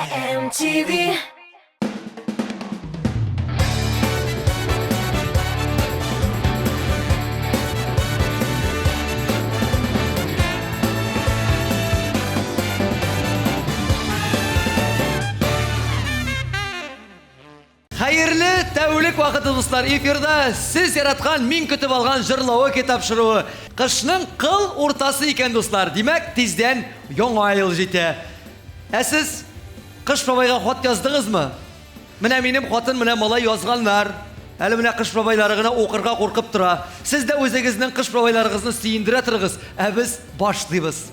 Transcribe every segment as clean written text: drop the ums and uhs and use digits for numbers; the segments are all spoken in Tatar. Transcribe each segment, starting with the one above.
MTV. Хәерле тәүлек вакыты, дуслар! Эфирда сез яраткан, мин көтеп алган җырлавы тапшыруы. Кышның кыл уртасы икән, дуслар. Димәк, тиздән яңа ел җитә. Ә сез Кыш бабайга хат яздыгызмы? Менә минем хатын, менә малай язганнар. Әле менә Кыш бабайлары гына укырга куркып тора. Сез дә үзегезнең Кыш бабайларыгызны сөендерә торыгыз, ә без башлыйбыз.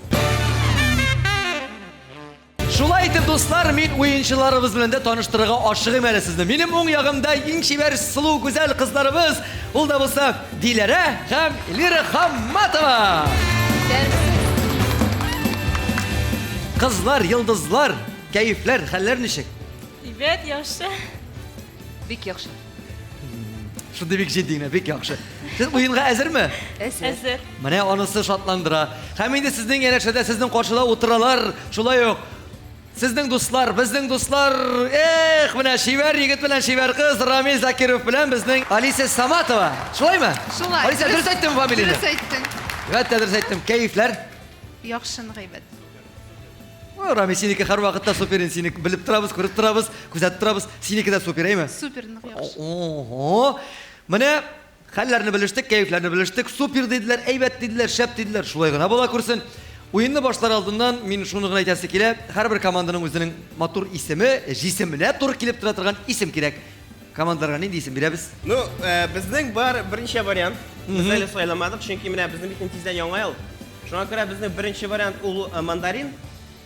Шулай итеп, дуслар, мин уенчыларыбыз белән дә таныштырырга ашыгыйм әле сезне. Минем уң ягымда иң чибәр, сылу, гүзәл кызларыбыз, ул да булса Диләрә һәм Эльвира Хамматова. Кызлар, йолдызлар, кәефләр, хәлләр ничек? Әйбәт, яхшы. Бик яхшы. Шундый бик җитди генә, бик яхшы. Сез уенга әзерме? Әзер. Әзер. Менә анысы шатландыра. Һәм инде сезнең янәшәдә, сезнең каршыда утыралар. Шулай ук сезнең дуслар, безнең дуслар. Эх, менә чибәр егет белән чибәр кыз Рамил Закиров белән безнең Алисә Саматова. Шулаймы? Шулай. Алисә, дөрес әйттемме фамилияне? Дөрес әйттең. Әлбәттә, дөрес әйттем. Кәефләр? Яхшы, гайбәт. Ой, Рами, синеке һәрвакытта супер, инде сине белеп торабыз, күреп торабыз, күзәтеп торабыз. Синеке дә супер, әйме? Супер, нык яхшы. Ого! Менә хәлләрне белештек, кәефләрне белештек. Супер диделәр, әйбәт диделәр, шәп диделәр. Шулай гына була күрсен. Уенны башлар алдыннан мин шуны гына әйтәсе килә. Һәрбер команданың үзенең матур исеме, җисеменә туры килеп тора торган исем кирәк. Командаларга нинди исем бирәбез? Ну, э, безнең бар берничә вариант. Без әле сайламадык, чөнки менә безнең бит инде тиздән яңа ел. Шуңа күрә безнең беренче вариант ул э, мандарин,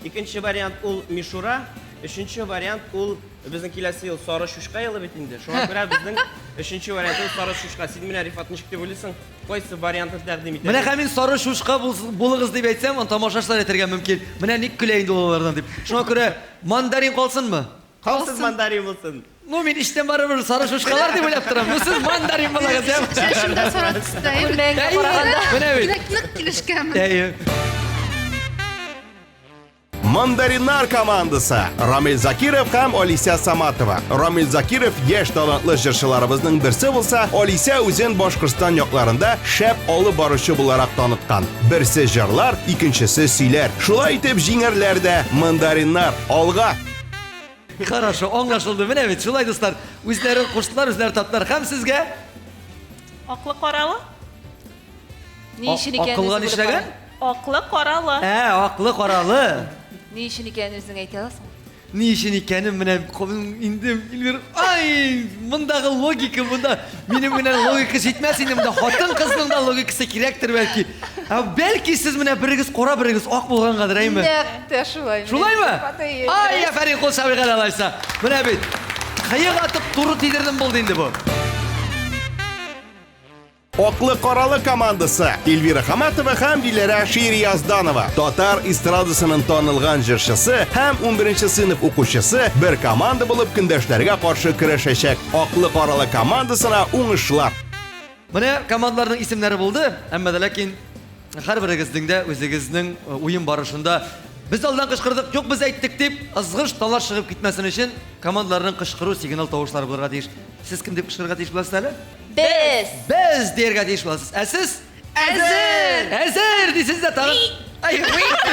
икенче вариант ул мишура, өченче вариант ул безнең киләсе ел сары чучка елы бит инде. Шуңа күрә безнең өченче вариант ул сары чучка. Син менә Рифат ничек дип уйлыйсың? Кайсы вариантны тәкъдим итәбез? Менә һәм мин сары чучка булыгыз дип әйтсәм, аны тамашачылар әйтергә мөмкин. Менә ник көлә инде ул алардан дип. Шуңа күрә мандарин калсынмы? Калсын мандарин булсын. Ну, мин эчтән барыбер сары шушкалар дип уйлап торам. Ну, сез мандарин булыгыз, я. Чәчем дә сары төстә. Күлмәгеңә караганда. Менә бит. Димәк, нык килешкәнмен. Әйе. Мандариннар командасы Рамил Закиров һәм Алисә Саматова. Рамил Закиров яшь талантлы җырчыларыбызның берсе булса, Алисә үзен Башкортстан якларында шәп алып баручы буларак таныткан. Берсе җырлар, икенчесе сөйләр. Шулай итеп җиңәрләр дә мандариннар. Алга! Хорошо, аңлашылды. Менә бит, шулай дуслар, үзләре куштылар, үзләре таптылар. Һәм сезгә Аклы каралы? Ни өчен икәнен Акылга үзең белеп нишләгән? кара. Аклы каралы. Ә, аклы каралы. Ни өчен икәнен үзең әйтә аласың? Ни өчен икәнен менә инде Эльвир, ай, мондагы логика монда минем генә логика җитмәс инде монда хатын-кызның да логикасы кирәктер бәлки. Ә бәлки сез менә берегез кара, берегез ак булгангадыр, әйме? Нәкъ тә шулай. Шулаймы? Ай, афәрин, кул чабыйк әле алайса. Менә бит. Кыек атып туры тидердем булды инде бу. Аклы-каралы командасы Эльвира Хаматова һәм Диләрә Шириязданова. Татар эстрадасының танылган җырчысы һәм 11 сыйныф укучысы бер команда булып көндәшләргә каршы көрәшәчәк. Аклы-каралы командасына уңышлар! Менә командаларның исемнәре булды, әмма дә ләкин һәрберегезнең дә үзегезнең э, уен барышында без алдан кычкырдык, юк без әйттек дип ызгыш талаш чыгып китмәсен өчен командаларның кычкыру сигнал тавышлары булырга тиеш. Сез кем дип кычкырырга тиеш буласыз әле? Без! Без дияргә тиеш буласыз. Ә сез? Әзер! Әзер дисез дә тагын. Ай, уик!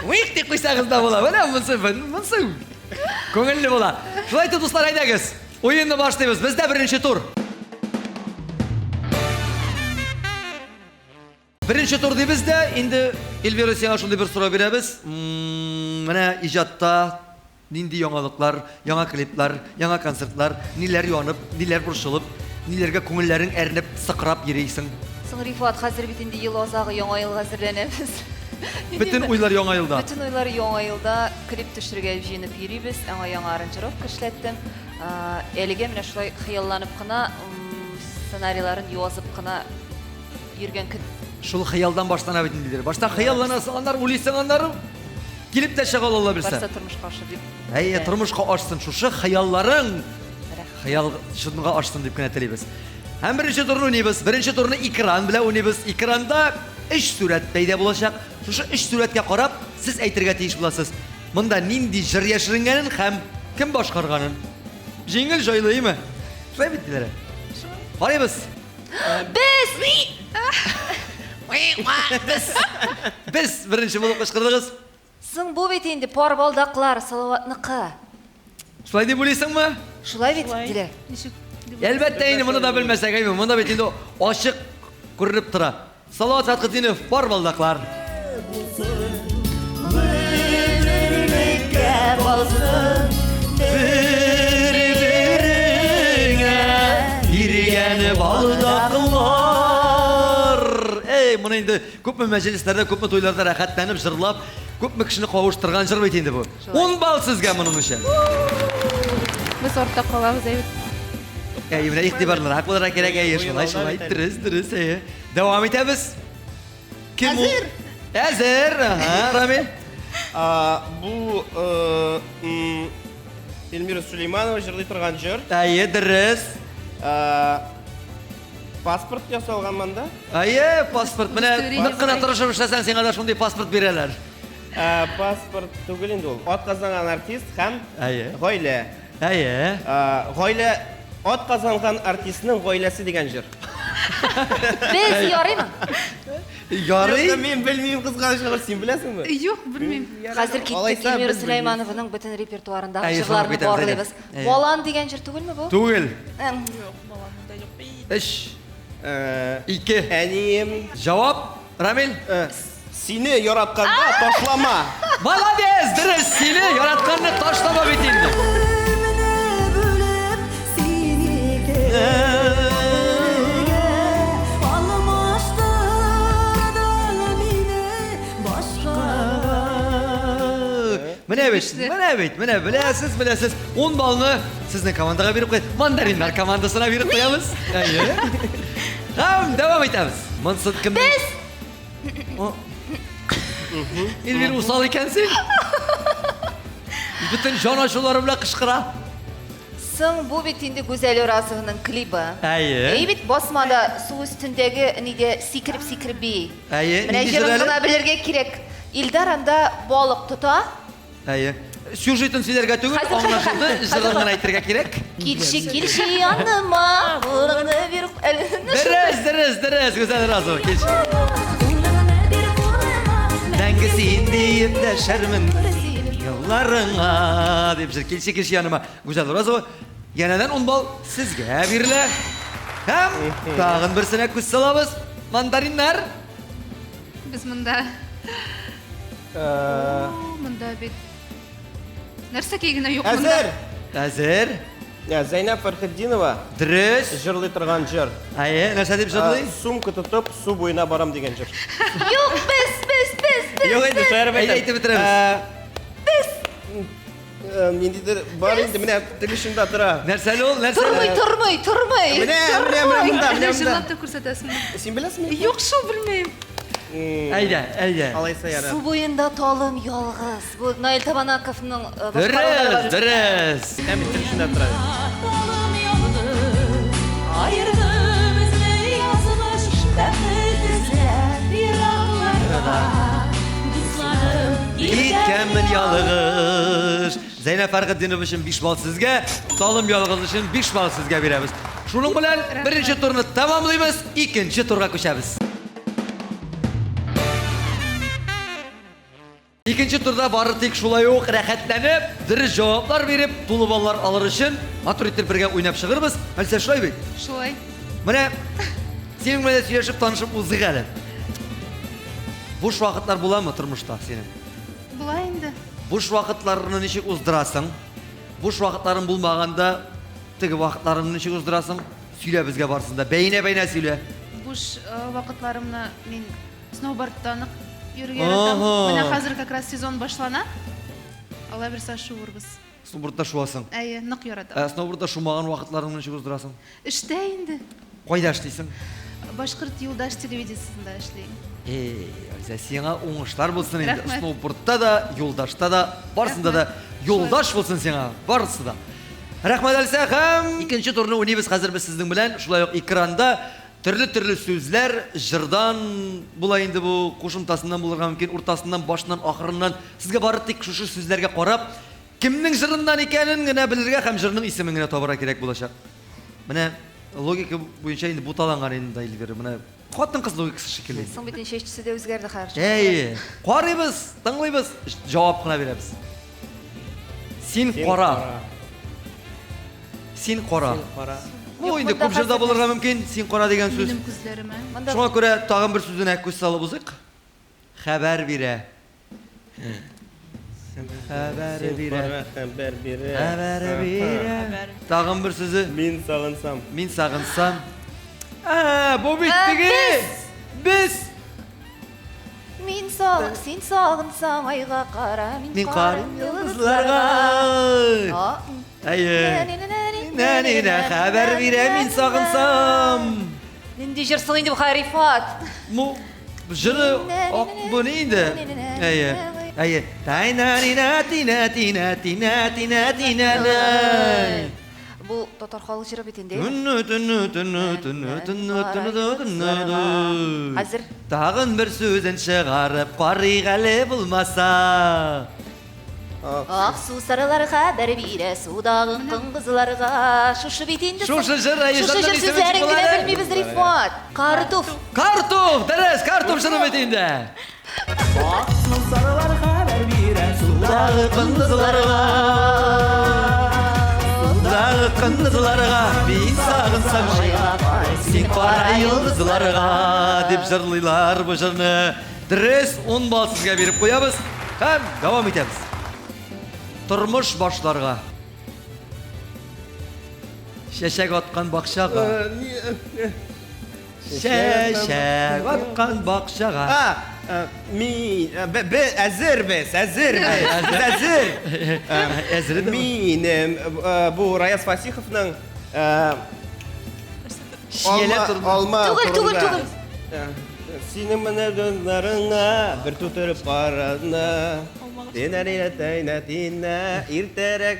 Уик дип куйсагыз да була. Менә монысы, монысы күңелле була. Шулай итеп, дуслар, әйдәгез. Уенны башлыйбыз. Бездә беренче тур. Беренче тур дибез дә, инде Эльвира сиңа шундый бер сорау бирәбез. Менә иҗатта нинди яңалыклар, яңа клиплар, яңа концертлар, ниләр янып, ниләр борчылып, ниләргә күңелләрең әрнеп, сыкрап йөрисең? Соң, Рифат, хәзер бит инде ел азагы, яңа елга әзерләнәбез. Бөтен уйлар яңа елда. Бөтен уйлар яңа елда. Клип төшерергә җыенып йөрибез. Аңа яңа аранжировка эшләттем. Әлегә менә шулай хыялланып кына, сценарийларын язып кына йөргән көн. Шул хыялдан башлана бит инде. Башта хыялланасың, аннары уйлыйсың, аннары килеп тә чыга Алла белсә. Барса тормышка ашыр дип. Әйе, тормышка ашсын шушы хыялларың. Хыял чынга ашсын дип кенә телибез. Һәм беренче турны уйныйбыз. Беренче турны экран белән уйныйбыз. Экранда өч сурәт пәйда булачак. Шушы өч сурәткә карап, сез әйтергә тиеш буласыз. Монда нинди җыр яшеренгәнен һәм кем башкарганын. Җиңел, җайлы, име? Шулай бит, Диләрә? Карыйбыз. Без! Без! Без беренче булып кычкырдыгыз. Соң бу бит инде пар балдаклар, Салаватныкы. Шулай дип уйлыйсыңмы? Шулай бит, Дилә? Ничек? Әлбәттә инде моны да белмәсәк, әйме, монда бит инде ачык күренеп тора. Салават Фәтхетдинов, пар балдаклар. Бер-береңә биргән балдаклар. Эй, моны инде күпме мәҗлесләрдә, күпме туйларда рәхәтләнеп җырлап, күпме кешене кавыштырган җыр бит инде бу. Ун балл сезгә моның өчен. Без артта калабыз, әйбәт. Әй, менә игътибарлырак булырга кирәк, әйе, шулай, шулай, дөрес, дөрес, әйе. Дәвам итәбез. Кем ул? Әзер. Әзер, ага, Рамил. Бу Эльмира Сулейманова җырлый торган җыр. Әйе, дөрес. Паспорт ясалган монда. Әйе, паспорт. Менә Удостоверение нык кына тырышып эшләсәң, сиңа да шундый паспорт бирәләр. Паспорт түгел инде ул. Ат казанган артист һәм Әйе. гаилә. Әйе. Гаилә ат казанган артистның гаиләсе дигән җыр. Без ярыймы? Ярый. Юк, мин белмим, кызганыч, син беләсеңме? Юк, белмим. Хәзер киттек Алайса, Эльмира без белмибез. Сөләйманованың бөтен репертуарындагы Әйе, шуны җырларны көтәбез, барлыйбыз. әйдә. Әйе. Балан дигән җыр түгелме бу? Түгел. Юк, балан да юк бит. Өч, ике. Әнием. Җавап, Рамил? Сине яратканда ташлама. Молодец, дөрес, сине яратканны ташлама бит инде. Менә бит, менә бит, менә беләсез, беләсез. 10 баллны сезнең командага биреп куй. Мандариннар командасына биреп куябыз. Әйе. Һәм дәвам итәбез. Монсы кем? Без! Эльвира усал икәнсең. Бөтен җан ачулары белән кычкыра. Соң бу бит инде Гүзәл Уразованың клибы. Әйе. Әйе бит басмада су өстендәге нидә сикереп-сикереп бии. Әйе. Менә Нинди җыр җырын әле? гына белергә кирәк. Илдар анда балык тота. Әйе. Сюжетын сөйләргә түгел, Хәзер, хәзер, аңлашылды, хәзер. җырын гына әйтергә кирәк. Килче, килче яныма, кулыңны бир. Әле Дөрес, дөрес, дөрес, Гүзәл Уразова, килче. Мәңге син диеп дәшәрмен елларыңа дип җыр. Килче, килче яныма. Гүзәл Уразова, янәдән 10 балл сезгә бирелә. Һәм тагын берсенә күз салабыз. Мандариннар. Без монда. О, монда бит. Нәрсәкәй генә юк монда. Әзер. Әзер. Зәйнәб Фәрхетдинова Дөрес. җырлый торган җыр. Әйе, нәрсә дип җырлый? Сумка тотып, су буена барам дигән җыр. Юк, без, без, без, без. Юк инде, шаярып Әйдә, әйтәм. әйтеп бетерәбез. Без. Ниндидер бар инде, менә тел очында тора. Нәрсә әле ул? Нәрсә? Тормый, тормый, тормый. Менә, менә, менә монда, менә Әллә монда. җырлап та күрсәтәсеңме? Син беләсеңме? Юк шул, белмим. Әйдә, әйдә. Алайса ярар. Су буенда талым ялгыз. Бу Наил Табанаковның Дөрес, башкаруында. дөрес. Ә бит тел очында тора. Аерды безне язмыш, бәхет эзләп еракларга. Дусларым, Киткәнмен ялгыш. Зәйнәб Фәрхетдинов өчен 5 балл сезгә, Талым ялгыз өчен 5 балл сезгә бирәбез. Шуның белән беренче турны тәмамлыйбыз, икенче турга күчәбез. Икенче турда бары тик шулай ук рәхәтләнеп, дөрес җаваплар биреп, тулы баллар алыр өчен матур итеп бергә уйнап чыгырбыз. Әлсә шулай бит? Шулай. Менә синең белән сөйләшеп танышып узыйк әле. Буш вакытлар буламы тормышта синең? Була инде. Буш вакытларны ничек уздырасың? Буш вакытларың булмаганда теге вакытларыңны ничек уздырасың? Сөйлә безгә барысын да. Бәйнә-бәйнә сөйлә. Буш вакытларымны мин сноубордта нык йөрергә яратам. Ага. Менә хәзер как раз сезон башлана. Алла бирсә шуырбыз. Сноубордта шуасың. Әйе, нык яратам. Ә сноубордта шумаган вакытларыңны ничек уздырасың? Эштә инде. Кайда эшлисең? Башкорт юлдаш телевидениесендә эшлим. Эй, Алисә, сиңа уңышлар булсын инде. Рәхмәт. Сноубордта да, юлдашта да, барысында да юлдаш булсын сиңа, барысы да. Рәхмәт, Алисә, һәм икенче турны уйныйбыз хәзер без сезнең белән. Шулай ук экранда Төрле-төрле сүзләр җырдан була инде бу, кушымтасыннан булырга мөмкин, уртасыннан, башыннан, ахырыннан. Сезгә бары тик шушы сүзләргә карап, кемнең җырыннан икәнен генә белергә һәм җырның исемен генә табарга кирәк булачак. Менә логика буенча инде буталанган инде Эльвира. Менә хатын-кыз логикасы шикелле. Соң бит чәч төсе дә үзгәрде хәзер. Әйе. Карыйбыз, тыңлыйбыз, җавап кына бирәбез. Син кара. Син кара. Син кара. Бу инде күп җырда булырга мөмкин, син кара дигән сүз. Минем күзләремә. Шуңа күрә тагын бер сүзенә күз салып узыйк. Хәбәр бирә. Хәбәр бирә. Хәбәр бирә. Хәбәр бирә. Тагын бер сүзе. Мин сагынсам. Мин сагынсам. Ә, бу бит теге. Без. Мин сагын, син сагынсаң айга кара, мин карыйм йолдызларга. Әйе. Нәни-нә хәбәр бирә мин сагынсам. Нинди җыр соң инде бу Рифат? Бу җыры ак бу ни инде? Әйе. Әйе. Тайна-нина тина тина тина тина тина. Бу татар халык җыры бит инде. Төнне төнне төнне төнне төнне төнне төнне. Хәзер Тагын бер сүзен чыгарып карыйк әле булмаса. Ак су сарылар хәбәр бирә судагы коңгызларга. Шушы бит инде. Шушы җыр, әйе, Шушы җыр җырның исеме сүзләрен ничек генә була әле? белмибез, Рифат. Картуф. Картуф, дөрес, картуф җыры бит инде. Ак су сарылар хәбәр бирә Судагы коңгызларга. Судагы коңгызларга мин сагынсам син кара йолдызларга дип җырлыйлар бу җырны. Дөрес, 10 балл сезгә биреп куябыз һәм дәвам итәбез. Тормыш башларга. Чәчәк аткан бакчага. Чәчәк аткан бакчага. А, мин, бе, әзер без, әзер без, без әзер. Әзер идеме? Минем, бу Раяз Фасиховның Чияләр турында. алма Түгел, түгел, турында. түгел. Синең менә дөннарыңа бер тутырып карана. Тинә тәйнә тинә иртәрәк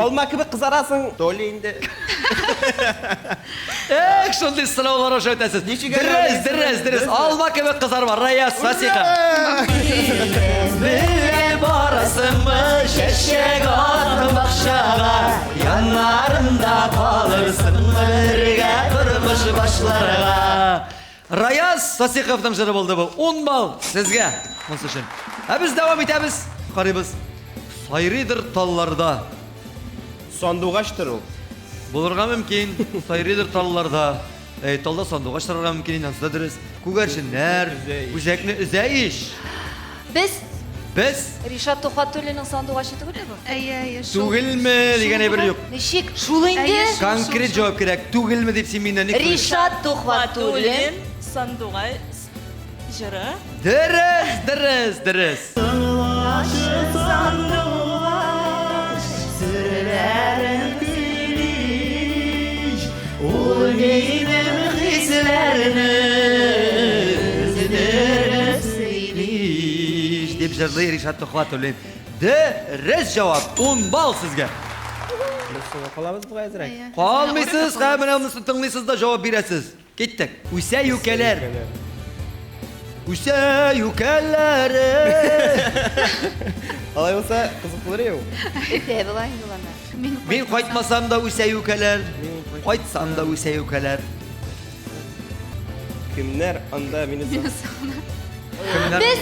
алма кебек кызарасың. Толи инде. Эх, шундый сораулар аша үтәсез. Ничек әле Дөрес, исеме? дөрес, дөрес. Алма кебек кызарма. Раяз Фасихов. Белә барасыңмы чәчәк аткан бакчага, яннарында калырсыңмы бергә тормыш башларга. Раяз Фасиховның җыры булды бу. 10 балл сезгә. Монысы өчен. Ә без дәвам итәбез. Карыйбыз. Сайрыйдыр талларда. Сандугачтыр ул. Булырга мөмкин. Сайрыйдыр талларда. Әй, талда сандугач торырга мөмкин, инде анысы да дөрес. Күгәрченнәр, үзәкне өзә ич. Без Без Ришат Тухватуллинның сандугачы түгелме бу? Әйе, әйе, шул. түгелме дигән әйбер юк. Ничек? Шул инде. Әйе, шул. Конкрет җавап кирәк. Түгелме дип син миннән ник сорыйсың? Ришат Тухватуллин. Сандугач җыры. Дөрес, дөрес, дөрес. Серләрен көйли, ул минем хисләрне өздереп сөйли. Иш, дип җырлый Ришат Тухватуллин. Дөрес җавап. 10 балл сезгә. Без соңга калабыз бугай әзрәк. Әйе. Калмыйсыз, һәм менә монысын тыңлыйсыз да җавап бирәсез. Киттек. Үсә юкәләр. Үсә юкәләре. Алай булса, кызык булыр иде ул. Өфә була инде ул аны. Мин Мин кайтмасам да үсә юкәләр. Кайтсам да үсә юкәләр. Кемнәр анда мине Мине сагына? сагына. Кемнәр? Без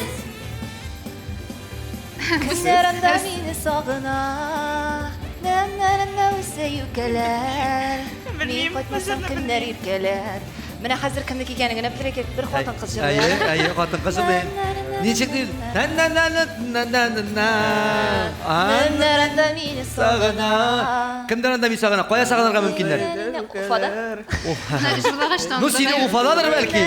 Кемнәр анда мине сагына? Нәннәрендә үсә юкәләр. Мин Белмим, кайтмасам җырны кемнәр иркәләр? Менә хәзер кемнеке икәнен генә белергә кирәк. Бер хатын-кыз җырлый. Әйе, әйе, хатын-кыз җырлый. Ничек ди? На-на-на-на-на-на-на. Кемнәр анда мине Сагына. сагына? Кемнәр анда мине сагына? Кая сагынырга мөмкиннәр? Уфада. Җырлагач та Ну сине Уфададыр бәлки.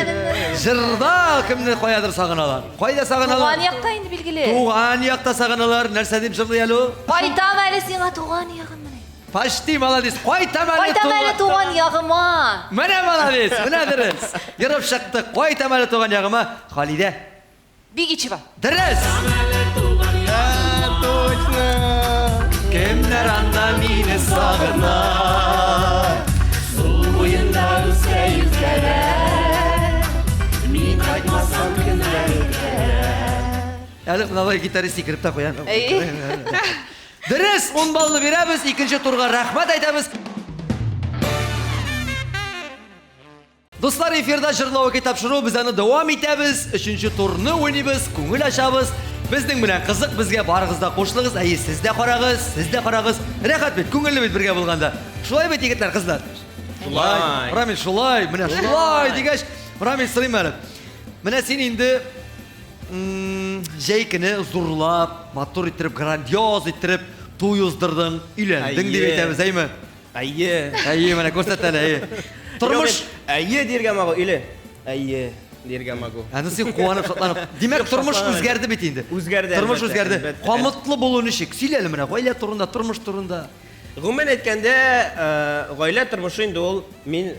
Җырда кемне каядыр сагыналар. Кайда сагыналар? Туган якта инде билгеле. Туган якта сагыналар. Нәрсә дип җырлый әле ул? Кайтам әле сиңа туган ягым менә. Почти молодец. Кайтам әле Кайтам әле туган ягыма. Менә молодец, менә дөрес. Ерып чыкты. Кайтам әле туган ягыма. Халидә. Бигичева. Дөрес. Точно. Кемнәр анда мине сагына? Су буенда үсә юкәләр. Әле мына гитарист сикереп тә куя. Дөрес, 10 баллны бирәбез, икенче турга рәхмәт әйтәбез. Дуслар, эфирда җырлау көй тапшыру, без аны дәвам итәбез. Өченче турны уйныйбыз, күңел ачабыз. Безнең белән кызык, безгә барыгыз да кушылыгыз. Әйе, сез дә карагыз, сез дә карагыз. Рәхәт бит, күңелле бит бергә булганда. Шулай бит, егетләр, кызлар? Шулай. Рамил, шулай, менә шулай дигәч, Рамил, сорыйм әле. Менә син инде җәй көне зурлап, матур иттереп, грандиоз иттереп туй уздырдың, өйләндең дип әйтәбез, әйме? Әйе. Әйе, менә күрсәт әле, әйе. Тормыш Әйе диергә могу или әйе диергә могу. Ә ну син куанып, шатланып. Димәк, тормыш үзгәрде бит инде. Үзгәрде, Тормыш үзгәрде. Камытлы булу ничек? Сөйлә әле менә гаилә турында, тормыш турында. Гомумән әйткәндә, гаилә тормышы инде ул мин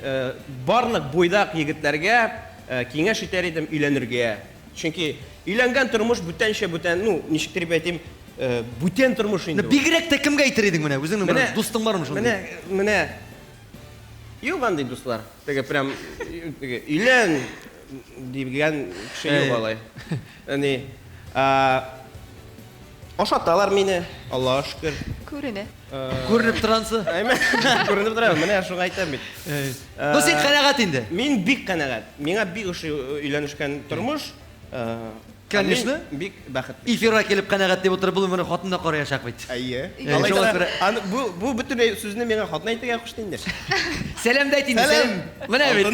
барлык буйдак егетләргә киңәш итәр идем өйләнергә. Чөнки өйләнгән тормыш бүтәнчә бүтән, ну, ничектер дип әйтим, бүтән тормыш инде ул. Бигрәк тә кемгә әйтер идең менә? Үзеңнең бер дустың бармы шундый? Менә, менә юк андый дуслар. Теге прям теге өйлән дигән кеше юк алай. Әни, Ашаталар мине, Аллага шөкер. Күренә. Күренеп торансы. Күренеп тора, менә шуңа әйтәм бит. Ну син канәгать инде. Мин бик канәгать. Миңа бик ошый өйләнешкән тормыш. Конечно. Мин бик бәхетле. Эфирга килеп канәгать дип утырып булмый, моны хатын да караячак бит. Әйе. Алайса, аны бу бу бөтен сүзне миңа хатын әйтергә кушты инде. Сәлам дә әйт инде. Сәлам. Менә бит.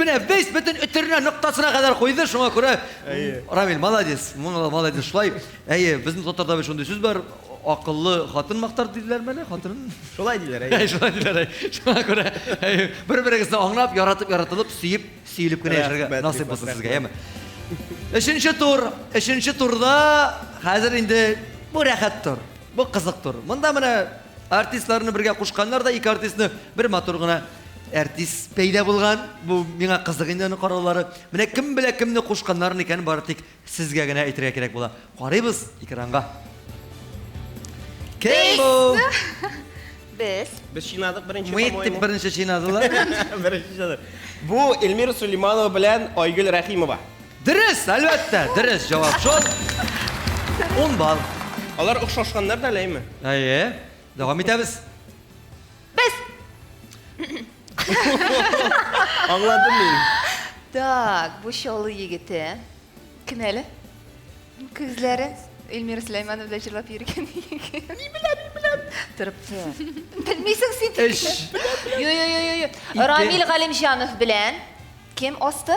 Менә без бөтен өтеренә ноктасына кадәр куйды, шуңа күрә Рамил, молодец. Молодец. Шулай Әйе, безнең татарда бит шундый сүз бар, акыллы хатын мактар диделәрме әле, хатынын? Шулай диләр, әйе. Шулай диләр, әйе. Шуңа күрә, әйе, бер-берегезне аңлап, яратып, яратылып, сөеп, сөелеп кенә яшәргә насыйп булсын сезгә, әйеме? Өченче тур, өченче турда хәзер инде бу рәхәт тур, бу кызык тур. Монда менә артистларны бергә кушканнар да, ике артистны бер матур гына артист пәйда булган. Бу миңа кызык инде аны караулары. Менә кем белә кемне кушканнарын икән, бары тик Сезгә генә әйтергә кирәк була. Карыйбыз экранга. Кем бу? Без. Без чинадык беренче, Мыек дип по-моему. беренче чинадылар. Беренче чинадык. Бу Эльмира Сулейманова белән Айгөл Рәхимова. Дөрес, әлбәттә, дөрес җавап шул. 10 балл. Алар охшашканнар да әле, әйме? Әйе. Дәвам итәбез. Без. Аңладым мин. Так, бу Чаллы егете. Кем әле? Күзләре. Эльмира Сөләйманова белән җырлап йөргән егет. Мин беләм, мин беләм. Торып. Белмисең син. Өч. Йо, йо, йо, йо, йо. Рамил Галимҗанов белән кем асты?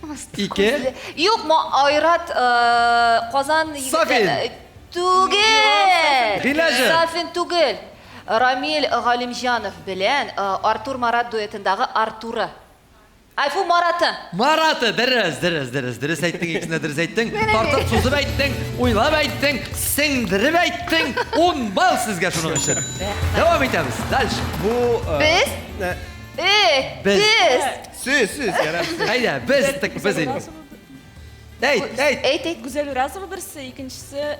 Асты. Ике. Юк, Айрат э, Казан егете. Сафин. Э, түгел. Гыйләҗев. Сафин түгел. Рамил Галимҗанов белән э, Артур Марат дуэтындагы Артуры. Айфу Мараты. Мараты, дөрес, дөрес, дөрес, дөрес әйттең, икесен дә дөрес әйттең. Тартып сузып әйттең, уйлап әйттең, сеңдереп әйттең. 10 балл сезгә шуның өчен. Дәвам итәбез. Дальше. Бу Без? Э, Без. без. Сез, сез, ярар. Әйдә, без тик без инде. Әйт, әйт. Әйт, әйт. Гүзәл Уразова берсе, икенчесе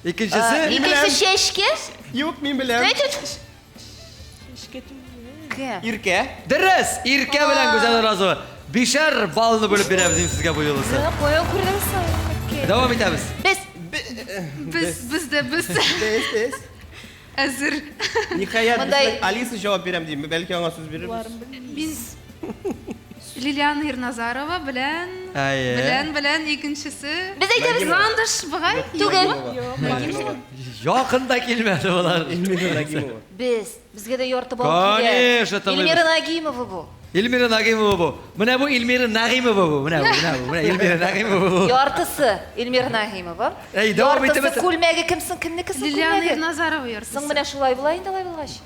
Икенчесе. Икенчесе Чәчкә. Юк, мин беләм. Әйт, әйт. Чәчкә түгел. Кем? Иркә. Дөрес, Иркә белән Гүзәл Уразова. Бишәр баллны бүлеп бирәбез инде сезгә бу юлысы. Кая күрдең соң? Дәвам итәбез. Без. Без, без дә без. Без, без. Әзер. Ниһаять, Мондай- безнең Алиса җавап бирәм ди. Бәлки аңа сүз бирербез. Мин Лилиана Ирназарова белән Әйе. белән белән икенчесе. Без әйтәбез. Ландыш бугай? Түгел. Нагимова. Якын да килмәде болар. Эльмира Нагимова. Без. Безгә дә ярты балл килә. Конечно, тыңлыйбыз. Эльмира Нагимова бу. Эльмира Нагимова бу. Менә бу Эльмира Нагимова бу. Менә бу, менә бу, менә Эльмира Нагимова бу. Яртысы Эльмира Нагимова. Әй, дәвам итеп Яртысы күлмәге кем соң? Кемнеке соң Лилиана күлмәге? Ирназарова яртысы. Соң менә шулай була инде алай булгач.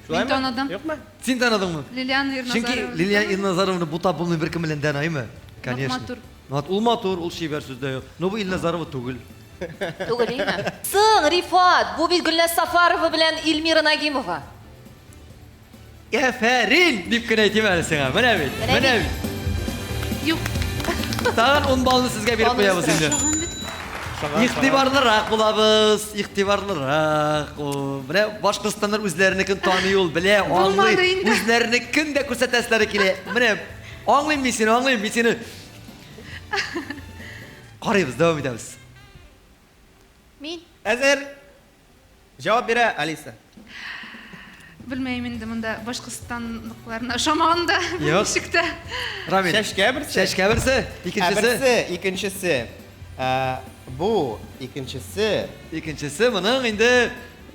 Шулаймы? Мин таныдым. Юкмы? Син таныдыңмы? Лилиана Ирназарова. Чөнки Лилия Ирназарованы бутап булмый беркем белән дә, әйме? Конечно. Матур. Мат, ул матур, ул чибәр сүз дә юк. Но бу Илназарова түгел. Түгел, әйме? Соң, Рифат, бу бит Гөлназ Сафарова белән Эльмира Нагимова. Әфәрин дип кенә әйтим әле сиңа. Менә бит, Менә менә бит. бит. Юк. Тагын 10 баллны сезгә биреп куябыз инде. Шаган бит. Игътибарлырак булабыз, игътибарлырак. О, Менә башкортстаннар үзләренекен таный ул, белә, аңлый. Булмады инде. Үзләренекен дә күрсәтәселәре килә. Менә аңлыйм мин сине, аңлыйм мин сине. Карыйбыз, дәвам итәбез. Мин. Әзер. Җавап бирә Алиса. Белмәем инде монда Башкортстанлыкларына ошамаган да Юк. ничек тә. Рамил. Чәчкә берсе. Чәчкә берсе, Ә икенчесе. берсе, икенчесе. Ә, бу икенчесе. Икенчесе моның инде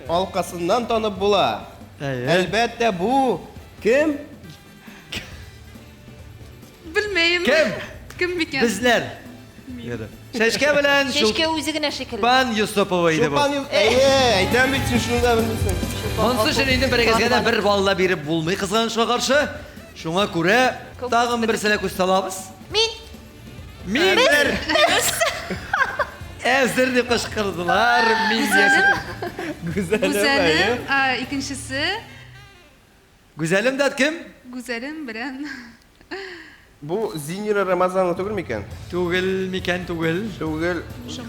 Алкасыннан танып була. Әйе. Әлбәттә, бу кем? Белмәем. Кем? Кем микән? Безләр. Чәчкә белән Чәчкә үзе генә шикелле. Чулпан Юсупова иде бу. Чулпан Юс- Әйе, әйтәм бит, син шуны да белмисең. Монысы өчен инде берегезгә дә бер балл да биреп булмый кызганычка каршы. Шуңа күрә тагын берсенә күз салабыз. Мин. Мин бер. Әзер дип кычкырдылар. Мин Гүзәлем. Гүзәлем, а, икенчесе Гүзәлем дә кем? Гүзәлем белән Бу Зинира Рамазанова түгел микән? Түгел микән түгел. Түгел.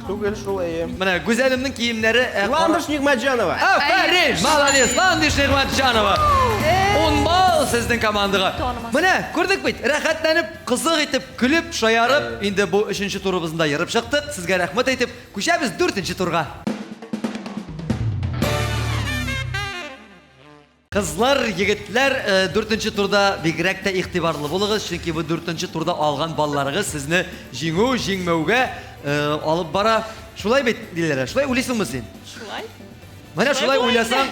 Түгел шул әйе. Менә Гүзәлемнең киемнәре ә, Ландыш Нигмәтҗанова. Афәрин! Молодец! Ландыш Нигмәтҗанова. 10 балл сезнең командага. Менә, күрдек бит, рәхәтләнеп, кызык итеп, көлеп, шаярып, инде бу өченче турыбызны да ерып чыктык. Сезгә рәхмәт әйтеп, күчәбез дүртенче турга. Кызлар, егетләр, э, дүртенче турда бигрәк тә игътибарлы булыгыз, чөнки бу дүртенче турда алган балларыгыз сезне җиңү, җиңмәүгә э, алып бара. Шулай бит, Диләрә? Шулай уйлыйсыңмы син? Шулай. Менә шулай Шулай була уйласаң,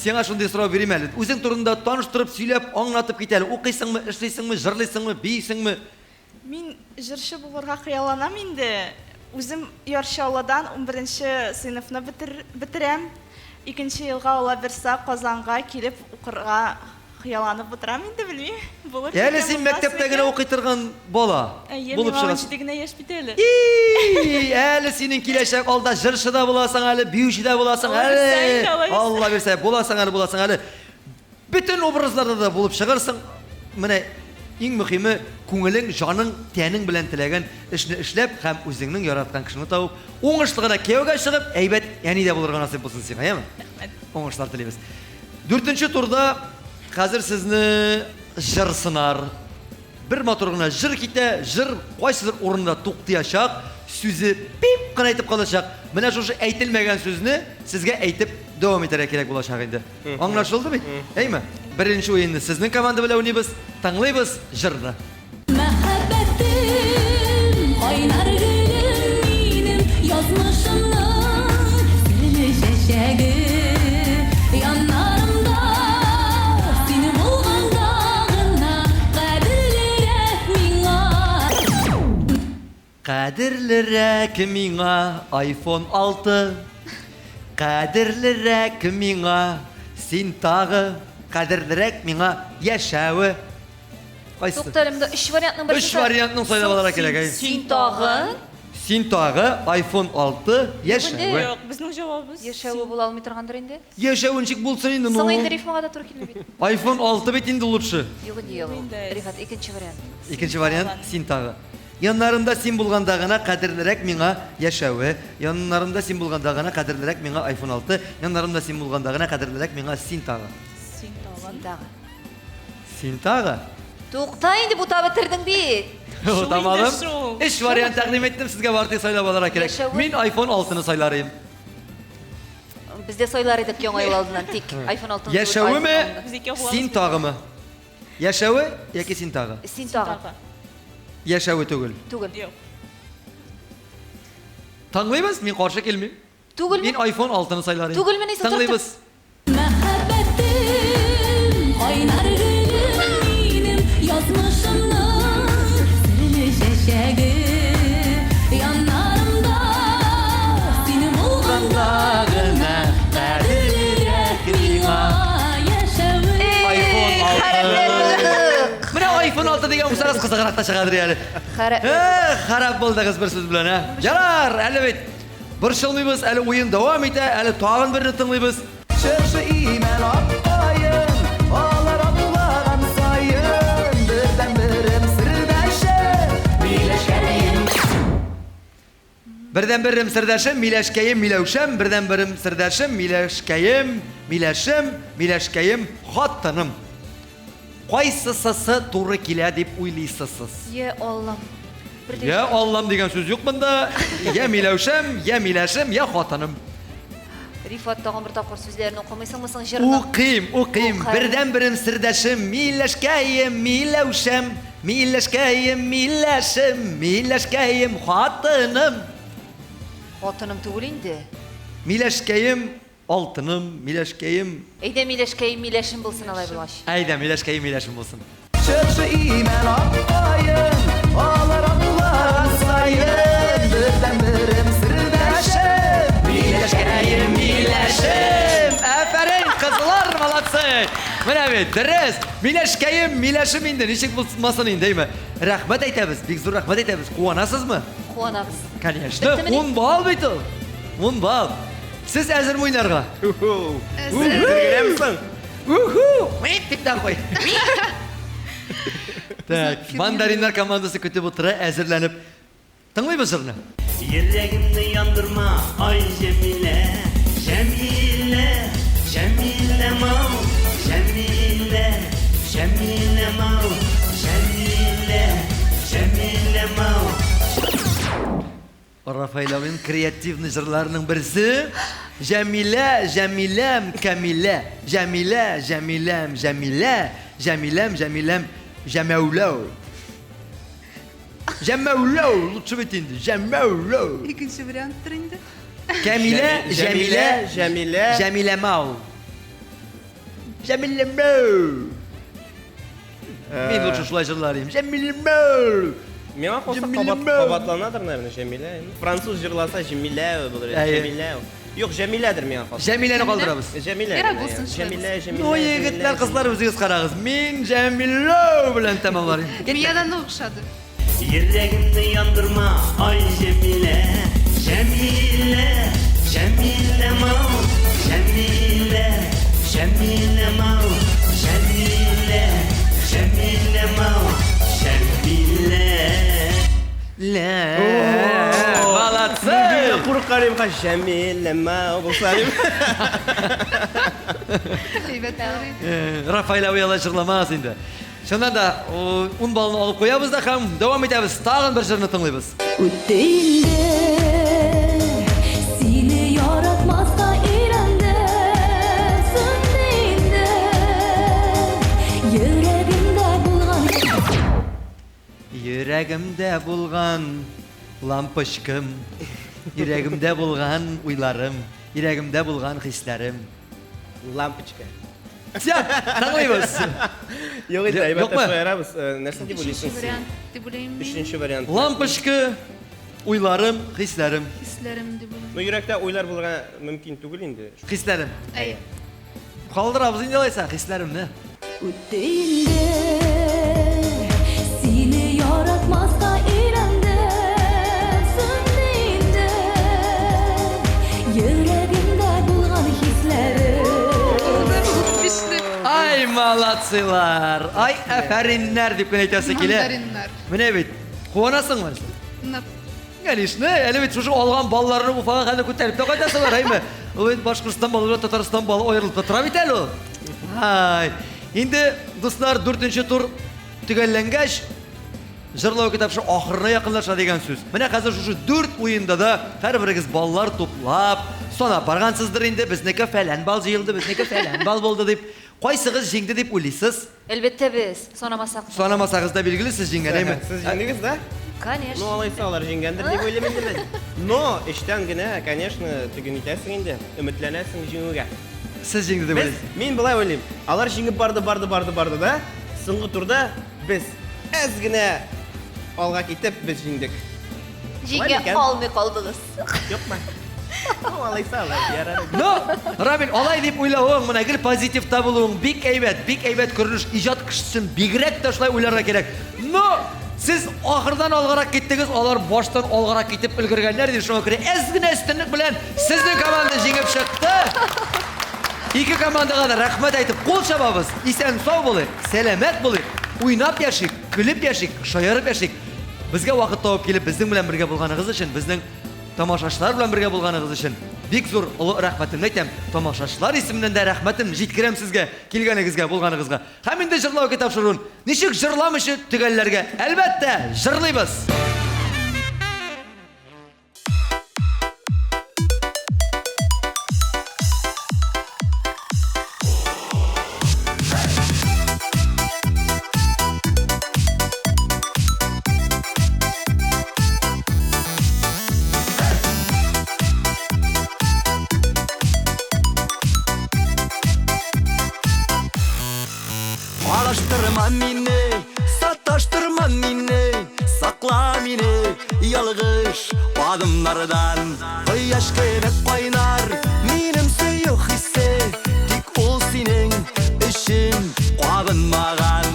сиңа шундый сорау бирим әле. Үзең турында таныштырып, сөйләп, аңлатып кит әле. Укыйсыңмы, эшлисеңме, җырлыйсыңмы, биисеңме? Мин җырчы булырга хыялланам инде. Үзем Яр Чаллыдан унберенче сыйныфны бетерәм. Икенче елга Аллабирса Казанга килеп укырга хыялланып утырам инде, белмим, булыр Әле микән, син булмас мәктәптә генә микән. укый торган бала Әйе, булып миңа чыгасың. 17 генә яшь бит әле. И, әле синең киләчәк алда җырчы да буласың әле, биюче дә буласың Алла бирсә әле. инде, Алла бирсә. Алла бирсә, буласың әле, буласың әле. Бөтен образларда да булып чыгарсың. Менә иң мөхиме күңелең, җаның, тәнең белән теләгән эшне эшләп һәм үзеңнең яраткан кешеңне табып, уңышлы гына кияүгә чыгып, әйбәт әни дә булырга насыйп булсын сиңа, яме? Рәхмәт. Уңышлар телибез. Дүртенче турда хәзер сезне җыр сынар. Бер матур гына җыр китә, җыр кайсыдыр урында туктыячак, сүзе пип кына әйтеп калачак. Менә шушы әйтелмәгән сүзне сезгә әйтеп дәвам итәргә кирәк булачак инде. Аңлашылды бит? Әйме? Беренче уенны сезнең команда белән уйныйбыз. Тыңлыйбыз җырны. Мәхәббәтем, кайнар гөлем минем, язмышымның серле чәчәге. Яннарымда син булганда гына кадерлерәк миңа. Кадерлерәк миңа iPhone 6. Кадерлерәк миңа син тагы. Кадерлерәк миңа яшәве. Кайсы? Тукта әле, монда өч вариантның берсе. Өч вариантның сайлап алырга кирәк, әй. Син тагы. Син тагы iPhone 6 яшәве. Юк, безнең җавабыбыз. Яшәве була алмый торгандыр инде. Яшәве ничек булсын инде, ну. Соң инде рифмага да туры килми бит. iPhone 6 бит инде лучше. Юк инде, юк. Инде. Рифат, икенче вариант. Икенче вариант син тагы. Яннарымда син булганда гына кадерлерәк миңа яшәве. Яннарымда син булганда гына кадерлерәк миңа iPhone 6. Яннарымда син булганда гына кадерлерәк миңа син тагы. Син тагын. Син тагы. Син тагы. Тукта инде, бутап бетердең бит. Шул инде, Тамадым. шул. Өч вариант тәкъдим иттем, сезгә бары тик сайлап алырга кирәк. Яшәве. Мин iPhone 6-ны сайлар идем. Без дә сайлар идек яңа ел алдыннан, тик iPhone 6-ны түгел, Яшәвеме, iPhone Без икәү булабыз син бит. тагымы? Яшәве яки син тагы? Син тагы. Яшәве түгел. Түгел. Юк. Тыңлыйбыз, мин каршы килмим. Түгелме? Мин iPhone 6-ны сайлар идем. Түгелмени соң, Тыңлыйбыз. Мәхәббәтем, кайнар гөлем минем, язмышымның серле чәчәге. Яннарымда син булганда гына кадерлерәк миңа яшәве. iPhone 6. Хәрәпләр булдык. Менә iPhone 6 дигән булсагыз кызыграк та чыгадыр әле. Хәрәп. Эх, харап булдыгыз бер сүз белән, ә? Ярар, әле бит борчылмыйбыз, әле уен дәвам итә, әле тагын берне тыңлыйбыз. Чыршы имән аккаен, алар атлаган саен, бердәнберем сердәшем, миләшкәем. Бердәнберем сердәшем, миләшкәем, миләүшәм, бердәнберем сердәшем, миләшкәем, миләшем, миләшкәем, хатыным. Кайсысысы туры килә дип уйлыйсыз? Е, Аллам. Бер дә Я Аллам дигән сүз юк монда. Я Миләүшәм, я Миләшем, я хатыным. Рифат, тагын бер тапкыр сүзләрен укымыйсыңмы соң җырның? Укыйм, укыйм. Укы. Бердәнберем сердәшем, миләшкәем, миләүшәм, миләшкәем, миләшем, миләшкәем, хатыным. Хатыным түгел инде. Миләшкәем, алтыным, миләшкәем. Әйдә, миләшкәем, миләшем булсын алай булгач. Әйдә, миләшкәем, миләшем булсын. Чыршы имән ак каен, алар атлаган саен, бердәнберем сердәшем, Миләшкәем, миләшем! Афәрин, кызлар, молодцы! Менә бит, дөрес! Миләшкәем, миләшем инде, ничек булмасын инде, әйме? Рәхмәт әйтәбез, бик зур рәхмәт әйтәбез. Куанасызмы? Куанабыз. Конечно, Беттемени? 10 балл бит ул. 10 балл. Сез әзерме уйнарга? Әзер Әзер. генәме соң? Уху! Мик дип тә куй. Так, мандариннар командасы көтеп утыра, әзерләнеп. Тыңлыйбыз җырны. Йөрәгемне яндырма, ай Җәмилә, Җәмилә, Җәмилә мау, Җәмилә, Җәмилә мау, Җәмилә, Җәмилә мау. Рафаэль абыйның креативный җырларының берсе Җәмилә, Җәмиләм, Камилә, Җәмилә, Җәмиләм, Җәмилә, Җәмиләм, Җәмиләм, Җәмәүләү. Җәмәүләү, лучше бит инде, Җәмәүләү. Икенче варианттыр инде. Камилә, Җәмилә, Җәмилә. Җәмилә мау. Җәмилә мау. Мин лучше шулай җырлар идем. Җәмилә мау. Миңа калса Җәмилә кабат, мау. кабатланадыр, наверное, Җәмилә. Француз җырласа Җәмилә булыр. Әйе. Җәмилә. Юк, Җәмиләдер миңа калса. Җәмиләне калдырабыз. Җәмилә. Ярар генә, булсын, шулай Җәмилә, Җәмилә. Ну, егетләр, Җәмилә, кызлар, үзегез карагыз. Мин Җәмилә белән тәмамлар. Миңа да нык ошады. Йөрәгемне яндырма, ай Җәмилә, Җәмилә, Җәмилә мау, Җәмилә, Җәмилә мау, Җәмилә, Җәмилә мау, Җәмилә. Лә. Молодцы! Мин курыккан идем, Җәмилә мау булса дип. Әйбәт булыр иде. Рафаэль абый алай җырламас инде. Чыннан да, 10 баллны алып куябыз да һәм дәвам итәбез. Тагын бер җырны тыңлыйбыз. Үтте инде, сине яратмаска өйрәндем, сүнде инде йөрәгемдә булган. Йөрәгемдә булган лампочкам, йөрәгемдә булган уйларым, йөрәгемдә булган хисләрем. Лампочка. Все, тыңлыйбыз. Юк инде, әйбәт Юкмы? шаярабыз. Нәрсә дип Өченче уйлыйсың син? вариант дип уйлыйм мин. Өченче вариант. Лампочка, уйларым, хисләрем. Хисләрем дип уйлыйм. Ну, йөрәктә уйлар булырга мөмкин түгел инде. Хисләрем. Әйе. Калдырабыз инде алайса хисләремне. Үтте инде, сине яратмаска өйрәндем, сүнде инде йөрәгемдә булган хисләрем. Бишле. Ай, молодцылар! Ай, афәриннәр дип кенә әйтәсе килә. Мандариннар. Менә бит, куанасыңмы? Нык. Конечно, әле бит шушы алган балларны Уфага хәтле күтәреп тә кайтасылар, әйме? Ул бит Башкортстан балы белән Татарстан балы аерылып та тора бит әле ул. Ай, инде, дуслар, дүртенче тур төгәлләнгәч, җырлау китапчы ахырына якынлаша дигән сүз. Менә хәзер шушы дүрт уенда да һәрберегез баллар туплап, санап баргансыздыр инде, безнеке фәлән балл җыелды, безнеке фәлән балл булды дип. Кайсыгыз җиңде дип уйлыйсыз? Әлбәттә без, санамасак та. Санамасагыз да билгеле, сез җиңгән, әйме? Сез җиңдегез, да? Ну, Конечно. алайса алар җиңгәндер дип уйлыйм инде мин. Но эчтән генә, конечно, төген итәсең инде, өметләнәсең җиңүгә. Сез җиңде дип Без, уйлыйсыз. мин болай уйлыйм. Алар җиңеп барды, барды, барды, барды да, соңгы турда без әз генә алга китеп без җиңдек. Җиңә икән. алмый калдыгыз. Юкмы? Ну, алайса алай, ярар. Но, Рамил, алай дип уйлавың, менә гел позитивта булуың бик әйбәт, бик әйбәт күренеш. Иҗат кешесен бигрәк тә шулай уйларга кирәк. Но сез ахырдан алгарак киттегез, алар баштан алгарак китеп өлгергәннәр иде. Шуңа күрә әз генә өстенлек белән сезнең команда җиңеп чыкты. Ике командага да рәхмәт әйтеп кул чабабыз. Исән сау булыйк, сәламәт булыйк, уйнап яшик, көлеп яшик, шаярып яшик. Безгә вакыт табып килеп, безнең белән бергә булганыгыз өчен, безнең тамашачылар белән бергә булганыгыз өчен бик зур олы рәхмәтемне әйтәм. Тамашачылар исеменнән дә рәхмәтем җиткерәм сезгә, килгәнегезгә, булганыгызга. Һәм инде җырлау китап тапшыруын ничек җырламыйча төгәлләргә? Әлбәттә, җырлыйбыз! Адаштырма мине, саташтырма мине, сакла мине ялгыш адымнардан. Кояш кебек кайнар минем сөю хисе, тик ул синең өчен кабынмаган.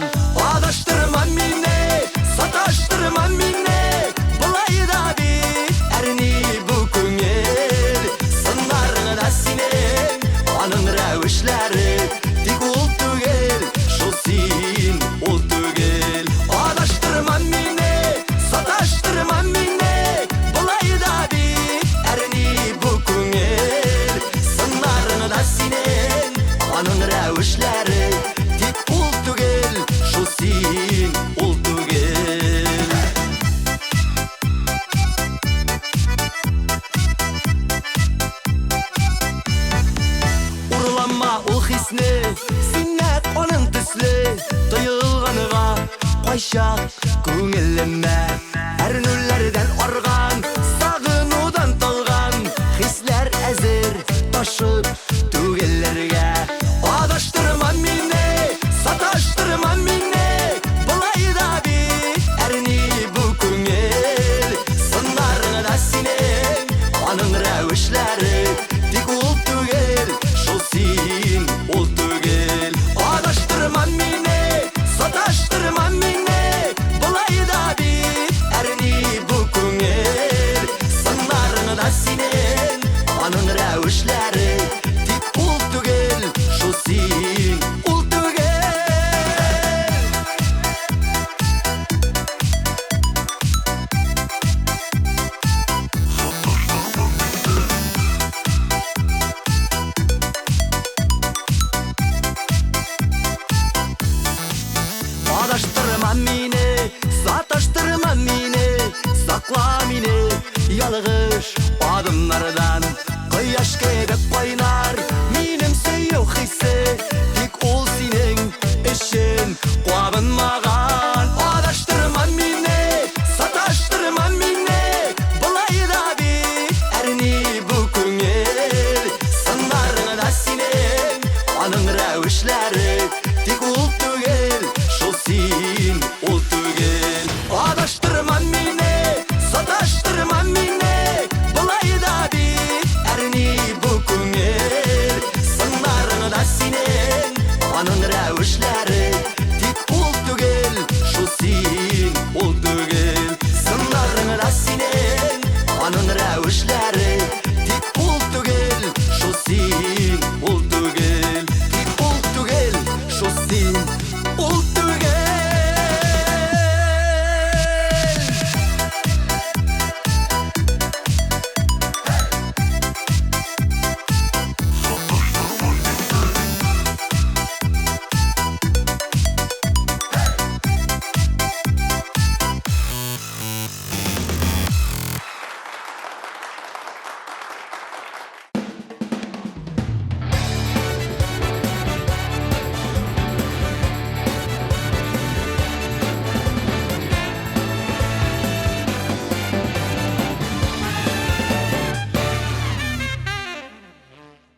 Адаштырма мине, саташтырма мине, болай да бит әрни бу күңел. Сыннар гына синең аның рәвешләре, тик ул түгел, шул син, ул түгел. Адаштырма мине, саташтырма мине, болай да бит әрни бу күңел. Сыннар гына синең аның рәвешләре, тик ул түгел, шул син, ул түгел. Урлама ул хисне, син нәкъ аның төсле тоелганга кайчак күңелемә. Әрнүләрдән арган, сагынудан талган хисләр әзер ташып